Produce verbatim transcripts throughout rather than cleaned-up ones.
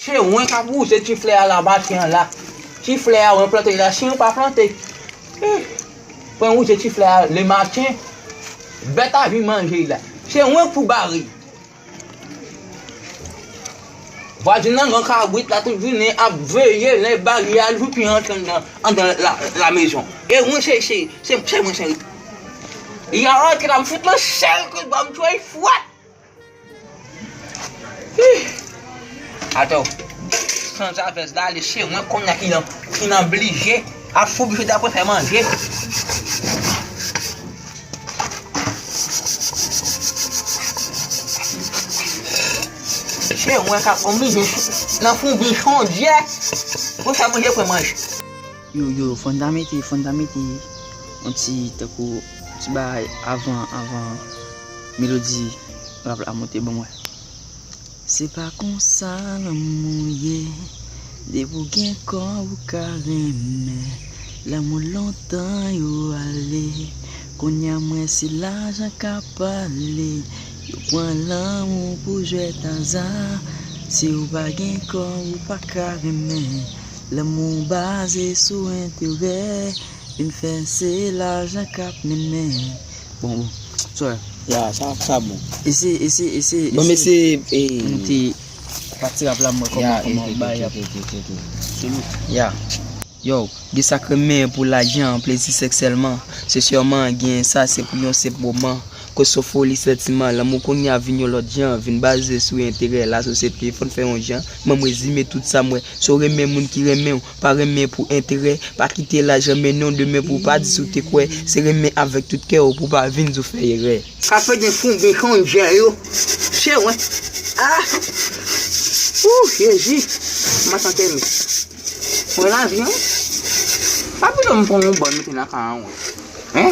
Se mwen k ap wouze ti flè a la, maten an la. Ti flè a, mwen plante la, si mwen pa plante. Eh, mwen wouze ti flè a, lematen, bèt a vin manje la. Se mwen k pou bare. Vwazen nan, gran kabrit la, tout jounen ap veye lè bari a, l vin pi antre anndan, anndan la, la mezon. E mwen, se, se, se, se mwen, se. Y a antre la, m fout lan sèl kout bal, m tchwe fwèt. Hi! Atò, sanzavèz la, ale se mwen kounye a ki nan, ki nan blije ap foubi sou dapwen fè manje. Se mwen k ap oblije nan foubi sondyè pou fè manje pou manje. Yo, yo, fò n ta mete, fò n ta mete yon ti, tankou, yon ti bagay avan, avan melodi rap la monte ban mwen. Se pa konsa lanmou ye. Depi w gen kò, ou ka renmen. Lanmou lontan yo ale. Kounye a, m wè se lajan k ap pale. Yo pran lanmou pou jwèt aza. Si w pa gen kò, ou pa ka renmen. Lanmou baze sou enterè. Vin fè se lajan k ap mennen. Bon, bon. Sorry. Ya, sa, sa bon. Ese, ese, ese, bon, ese. Mesye, eh, nou te pati rap la, m wè kòman, ya, kòman ok, bagay ap ok, ok, ok, ok. Sou nou. Ya. Yo, gen sa k renmen pou lajan, plezi sèks sèlman. Se sèlman gen sa, se pou yon senp moman. Koso foli santiman, lanmou kounye a vin yon lòt jan, vin baze sou enterè lasosyete. Fò n fè yon jan, ban m rezime tout sa m wè. Si w renmen moun ki renmen w, pa renmen pou enterè, pa kite lajan mennen w demen pou w pa di si w te kwè. Se renmen avèk tout kè w pou w pa vin di w fè erè. Ka fè gen fon, gen konjè yo. Se mwen. Ah! Ou, Jezi. M ap tante men. Mwen lavi, wi. Pa pito m pran yon bòn mete nan kay an, wi. Hein?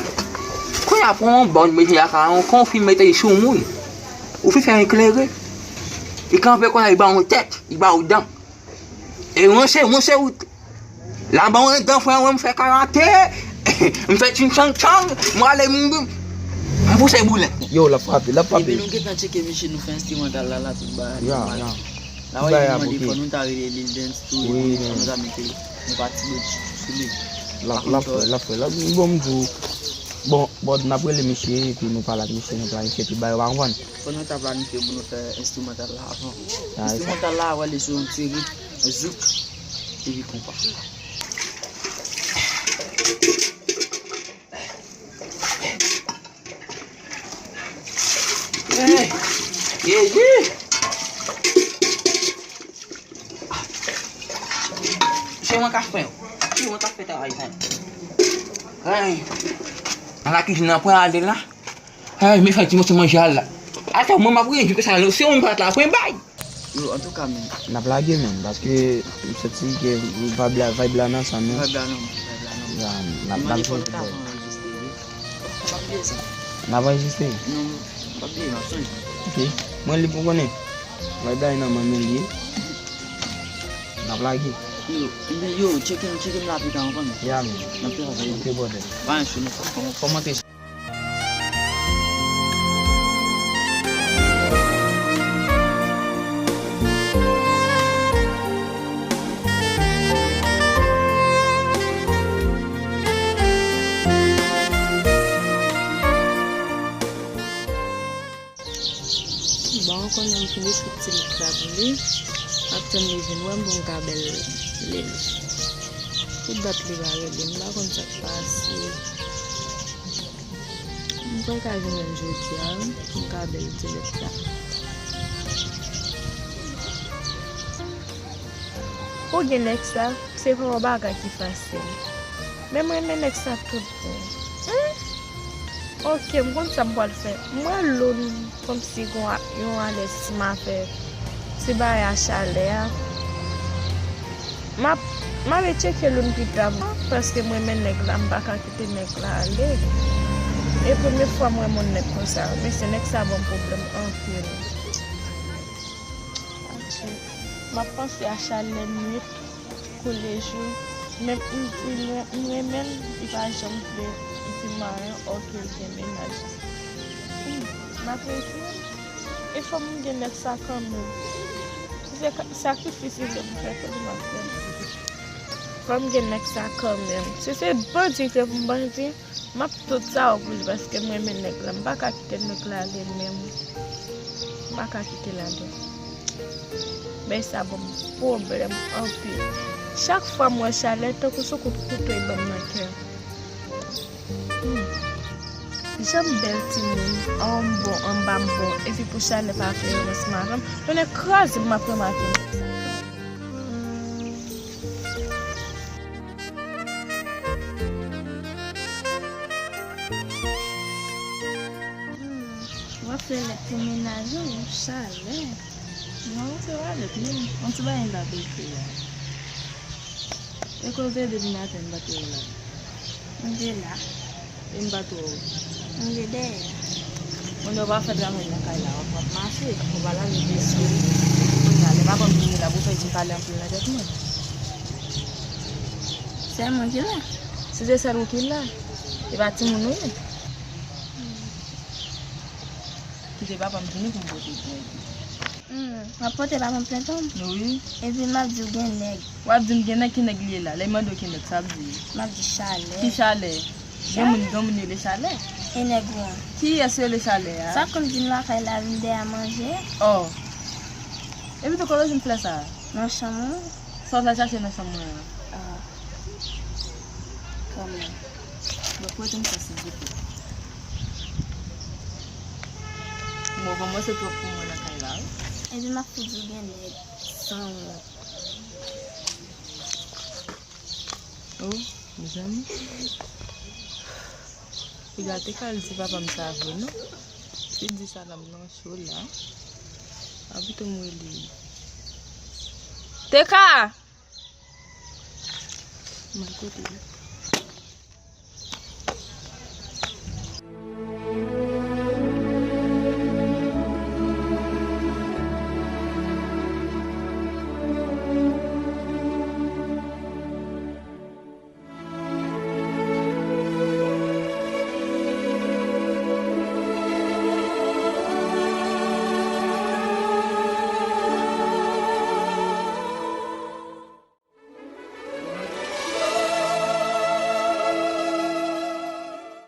Kounye a pran yon bòn mete nan kay an, kon w fin mete l sou moun. Ou fin fè eklere. Li kanpe kounye a, li ba w tèt, li ba w dan. E ranse, ranse wout. La ban w dan frè, mwen m fè karate. M fè tching tchang tchang, m ale m, m pouse boulen. Yo, l ap frape, l ap frape. Epi nou gentan tcheke misye, nou fè enstrimantal la, la, tout bagay. Ya, ya. La wè li mande fò nou ta rele Lil Dance tou, epi fò nou ta mete yon pati lòt sou li. L ap, l ap fè, l ap fè, l ap, bon, m di w. Bon, bon, n ap rele misye, epi nou pale ak misye, nou planifye tout bagay, ou pa konprann? Fò nou ta planifye pou nou fè enstrimantal la avan. Enstrimantal la, wè li sou yon ti ritm, zouk, epi konpa. Hey! Jezi! Se mwen k ap fè. Se mwen k ap fè travay sa. Hey! Nan lakizin nan, pran ale la. Hey, men fè ti moso manje al la. Atò, mwen m ap rejwi konsa, se mwen m pa t la, pran bay. Yo, antouka, men. N ap lage, men, paske m santi ke vibe la, vibe la nan san nou. Vibe la nan, vibe la nan. Ya, n ap, n ap jwe foutbòl. N ap anrejistre, wi. M ap bliye sa. N ap anrejistre? Non, m ap bliye, m ap sonje. Ok. Mwen li pou konnen. Vibe la nan men mwen li ye. N ap lage. Yo, yo, tcheke m, tcheke m la pita, w konn. Ya, men. N ap travay. Ok, brother. Pa gen sou nou. Kòman, kòman te Bon, ou konnen m fin ekri ti lit la pou li. M ap tann li vin wè m pou m ka bèl li. Tout dat li pa rele m, m pa konn sa k pase. M kwè l ka vin jwenn jodi a, wi, pou m ka bèl ti lèt la. Ou gen nèg sa, se pa yon bagay ki fasil. Men m renmen nèg sa tout bon. Hmm? Ok, m konn sa m pral fè. M wè loun kòmsi gon a-, yon alèz si m a fè ti bagay a chalè a. M ap, m ap retcheke loun pita, paske m renmen nèg la, m pa ka kite nèg la ale. E premye fwa m wè yon nèg konsa, mesye, nèg sa ban m pwoblèm anpil. Adje. M ap panse a chalè nwit, koule jou. Men m, m, m, m renmen l, li pa janm vle di m anyen, ok, l gen mennaj. Hmm, m ap rejwenn. E fò m gen nèg sa kanmenm. Se ka- sakrifis li vle pou fè pou li, m ap fè. Fò m gen nèg sa kanmenm. Si se bandi ki te pou m bandi, m ap tout sa yo pou li paske m renmen nèg la. M pa ka kite nèg la ale menm. M pa ka kite l ale. Bèy sa ban m pwoblèm anpil. Chak fwa m wè Chalè, tankou se kout kouto li ban m nan kè. Hmm. Jan m bèl timoun, ann m bon, anba m bon, epi pou Chalè pa fè yon rans m avè m, tonnè kraze m, m ap remake m. Hmm, w ap fè lèt pou mennaj ou, Chalè. Non, se pa lèt, non. Yon ti bagay m t ap ekri a. E kote depi maten m pa t wè w la? M te la. E m pa t wè w? M te dèyè. Kounye a w pa fè travay nan kay la, w ap mache, ou pa lave veso. Kounye a, lè papa m vini la, pou fè di m pale anpil nan tèt mwen. Sèl mwen ki la? Si se sèl ou ki la, e pa timoun ou ye? Kite papa m vini pou m pote plent. Hmm, w ap pote papa m plent an? Wi. Epi m ap di w gen nèg. W ap di m gen nèg, ki nèg li ye la? Lè m mande w ki nèg, sa ap di? M ap di Chalè. Ki Chalè? Gen moun, gen moun rele Chalè. E nèg ou an? Kiyès rele Chalè a? Sa konn vin lakay la vin dèyè manje? Oh. Epi tou kote w vin fè sa? Nan chanm ou? Sa w t al chache nan chanm mwen an? Ah. Kanmenm. Bon, prete m sa, silvouplè. Bon, ban mwen se twòp pou mwen nan kay la, wi. Epi m ap fout di w gen nèg sanwont. Oh, mezanmi. Piga te ka al di papa m sa vre, non? Li di sa la, m nan cho la. A pito m rele. Teka! Mwen kote li.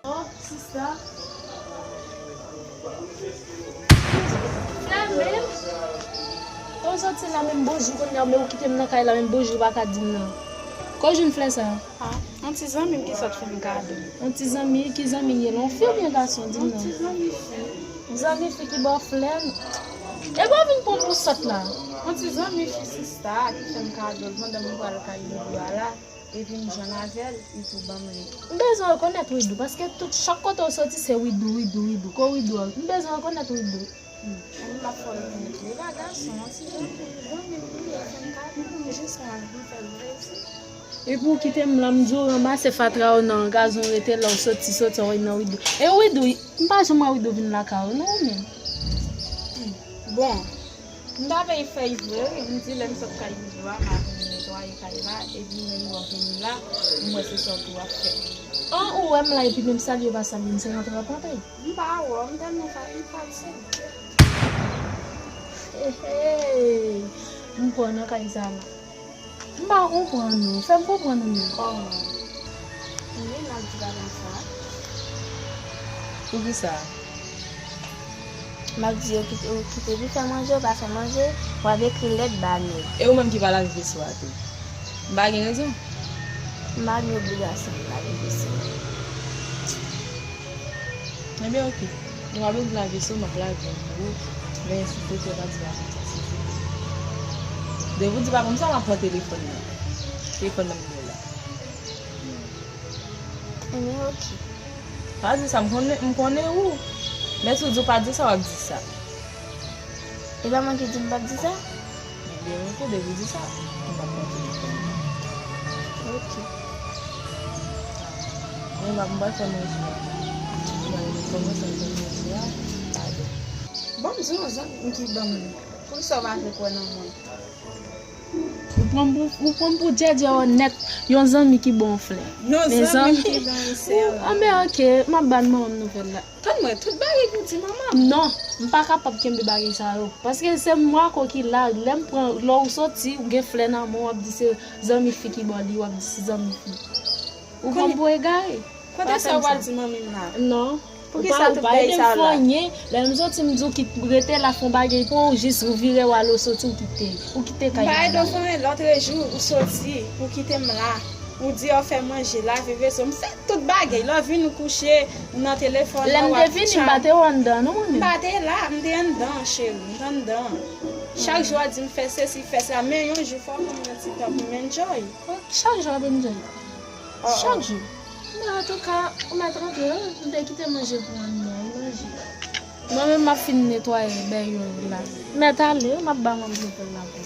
Oh, sista. Fè menm. Ou soti la menm bonjou kounye a, men ou kite m nan kay la, menm bonjou ou pa ka di m nan. Kote w jwenn flè sa? Ah, yon ti zanmi m ki sot fè m kado. Yon ti zanmi, ki zanmi ye? Yon fi oubyen gason? Di m non. Yon ti zanmi fi. Zanmi fi ki ba w flè? E ba w vin pran m pou sòt la. Yon ti zanmi fi sista ki fè m kado l pandan m pral kay Widou a la, epi m jwenn avè l, li tou ban m li. M bezwen rekonèt Widou, paske tout, chak kote w soti se Widou, Widou, Widou. Ko Widou an? M bezwen rekonèt Widou. Hmm. Mwen m ap fè w rekonèt li. E pa gason, yon ti zanmi, zanmi m li ye, fè m kado, jis mwen, m fè l plezi. Epi w kite m la, m di w ranmase fatra w nan gazon, rete la w soti, soti w nan Widou. E Widou, m pa janm wè Widou vin lakay ou non, ou menm. Hmm. Bon, m ta vle fè l vre, wi. M di lè m sot kay Widou a, m a vin netwaye kay la, epi menm lè w vini la, m wè se sa w tou w ap fè. An, ou wè m la, epi menm salye w pa salye m, se rantre w ap rantre. M pa wè w, m tèlman fa-, m fatige. Hey, hey. M pran nan kay sa la. M pa konprann ou. Fè m konprann ou menm. Kòman? Wi, m ap di bagay sa. Poukisa? M ap di yo kite, ou kite li fè manje, ou pa fè manje, w ap ekri lèt ba nèg. E ou menm ki pa lave veso a tou? M pa gen rezon? M pa gen obligasyon pou lave veso. Ebyen, oke. Nou pa bezwen lave veso, m ap lave l pou ou. Men, silvouplè, pa di pa konsa, silvouplè. Depi w di pa konsa, m ap pran telefòn nan. Telefòn nan m gen la. Ebyen, oke. Pa di sa, m konnen, m konnen ou. Men si w di w pa di sa, w ap di sa. E pa mwen ki di m p ap di sa? Ebyen, oke, depi w di sa, m p ap pran telefòn nan. Oke. Men m ap, m pral fè manje a. M pral fè manje, fè manje a. Padon. Bon, m di yon zanmi m ki ban m li. Poukisa w pa vle kwè nan mwen? Ou pran m pou, ou pran m pou djèdjè onèt, yon zanmi ki ba w flè. Yon zanmi ki ba w flè. Anben, ok, m ap ba manman m nouvèl la. Tann mwen, tout bagay ki w di manman m. Non, m pa kapab kenbe bagay sa yo. Paske se mwa ko ki la, lè m pran, lè w soti, ou gen flè nan men w, w ap di se zanmi fi ki ba w li, w ap di se zanmi fi. Ou pran m pou egare. Kote sa w pral di manmi m la? Non. Poukisa tout bagay sa la? Lè m soti, m di w kit rete la, fè yon bagay pou ou, jis ou vire w ale, w soti, ou kite, ou kite kay la. M pa ede w fè anyen, lòtrejou, ou soti, ou kite m la. Ou di w fè manje, lave veso. M fè tout bagay. Lè w vin, ou kouche, ou nan telefòn. Lè m te vini, m pa te wè w anndan, non, mwen menm. M pa te la, m te anndan, cheri, m te anndan. Chak jou w ap di m fè sesi, fè sa, men yon jou fò w ban mwen yon ti tan pou m enjoy. Chak jou w ap enjoy. Chak jou. Men antouka, ou mèt rantre wi, m te kite manje pou anndan, ou manje. Mwen menm m ap fin netwaye bèyòl la. M mèt ale wi, m ap ba manmi nouvèl la pou.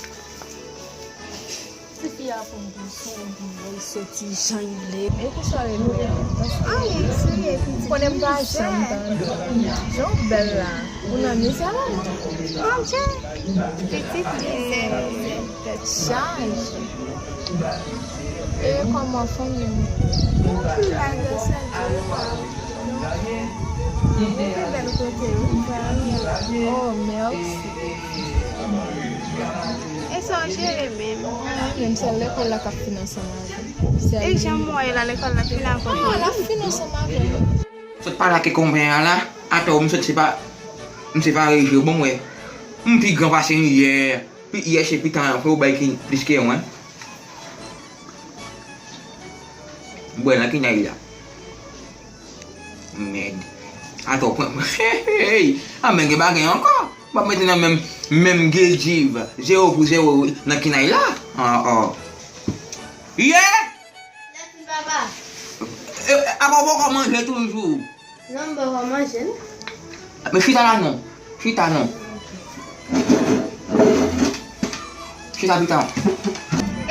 Tifi a pran pou sou, pou l soti jan l vle. E ki swa rele a? Anyen, m sou ye pitit. Konnen m pa janm tande. Jan w bèl la. Ou nan mizè la, non? Mon Dieu. Pitit mizè, mizè. Tèt chaje. E kòman fanmi w? Yo pi la, grasa Dye. Yo pi bèl kote yo. Oh, mèsi. E sa w jere menm? Anyen, menm sèl lekòl la k ap fin ansanm avè m. E jan m wè la, lekòl la fin avè w? Non, l ap fin ansanm avè m. Sot pa lage konbyen an la, atò m sot se pa, m se pa reje, bon, m wè. M pi gran pase m yè. Pi yè se pi tan pou bay ki plis ke mwen. Bwè nan kinay la. Mèd. Atò pran. Hey, hey, hey. A men gen bagay ankò. M ap mete nan menm, menm gejiv. Zewo pou zewo nan kinay la. An, an. Ye! Lèt li papa. E, apa w poko manje toujou? Non, m poko manje, non. Men chita la non. Chita non. Chita pita.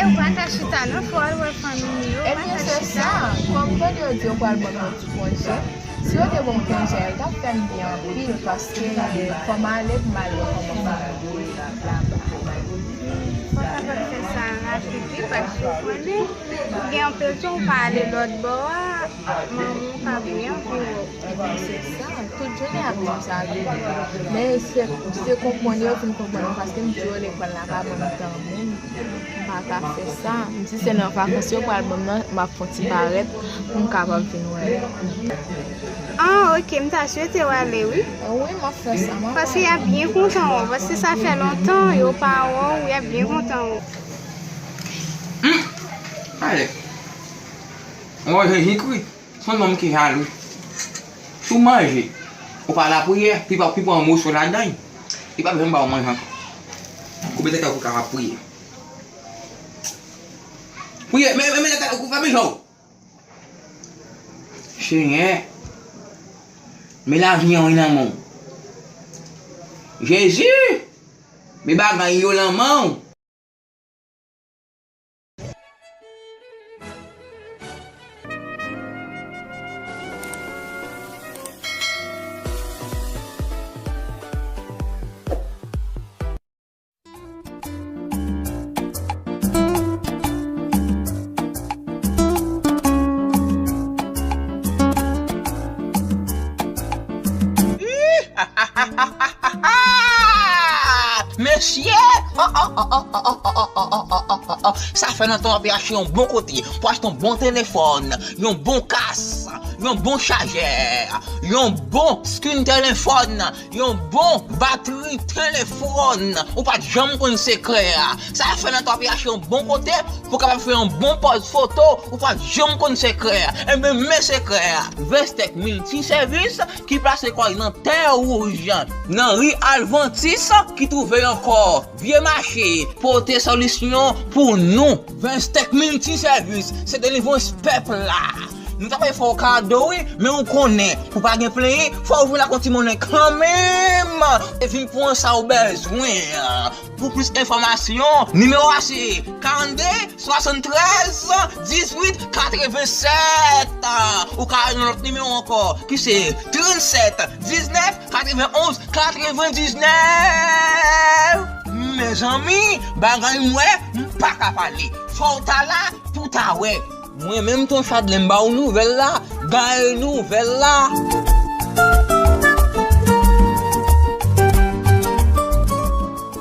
E w pa ka chita, non, fò w al wè fanmi yo. Ebyen, se sa. Kòm tande yo di yo pral ban m yon ti konje, si yo te ban m konje a, li t ap fè m byen anpil, paske fò m ale pou m al wè kòman fanmi yo ye laba. Fò w kapab fè sa rapid, wi, paske w konnen, gen anpil tan w pa ale lòt bò a, manman w ka byen anvi wè w. Ebyen, se sa. Tout jounen y ap di m sa tou. Men se, se konprann yo vin konprann mwen, paske m di yo lekòl la pa ban m tan menm. M pa ka fè sa. M di se nan vakans yo pral ban m nan, m ap fè yon ti parèt pou m kapab vin wè yo. Ah, ok, m ta swete w ale, wi. Wi, m ap fè sa, m ap ale. Paske y ap byen kontan wè w, paske sa fè lontan yo pa wè w, y ap byen kontan wè w. Hmm. Ale. Mwen jenjik wi. Se yon nonm ki jalou. Si w manje, ou pa lapriyè, pi pa, pi pran yon moso ladan l, li pa bezwen ba w manje ankò. Koupe tèt ou ka ap priye. Priye, men, men, men tèt ou, fèmen je w. Senyè, men lavi an nan men w. Jezi, men bagay yo nan men w. Mesye! Sa fè lontan w ap achte yon bon kote pou achte yon bon telefòn, yon bon kas, yon bon chajè, yon bon screen telefòn, yon bon batri telefòn. Ou pa t janm konn sekrè a. Sa fè lontan w ap achte yon bon kote pou w kapab fè yon bon pòz foto, ou pa t janm konn sekrè a. Enben, men sekrè a. Vestec Multiservice ki plase kò l nan Tè Wouj, nan ri Alvantis, ki twouve ankò Vye Mache, pote solisyon pou nou. Vestec Multiservice, se delivrans pèp la. Nou ta pral fè w kado, wi, men ou konnen, pou pa gen plenyen, fò w vin ak yon ti monnen kanmenm. E vin pran sa w bezwen. Pou plis enfòmasyon, nimewo a se karannde, swasanntrèz, dizuit, katrevensèt. Ou ka al nan lòt nimewo ankò, ki se trannsèt, diznèf, katrevenonz, katrevendiznèf. Men Mezanmi, bagay m wè, m pa ka pale. Fò w ta la pou w ta wè. Mwen menm, Ton Chadley, m ba w nouvèl la. Gaye nouvèl la.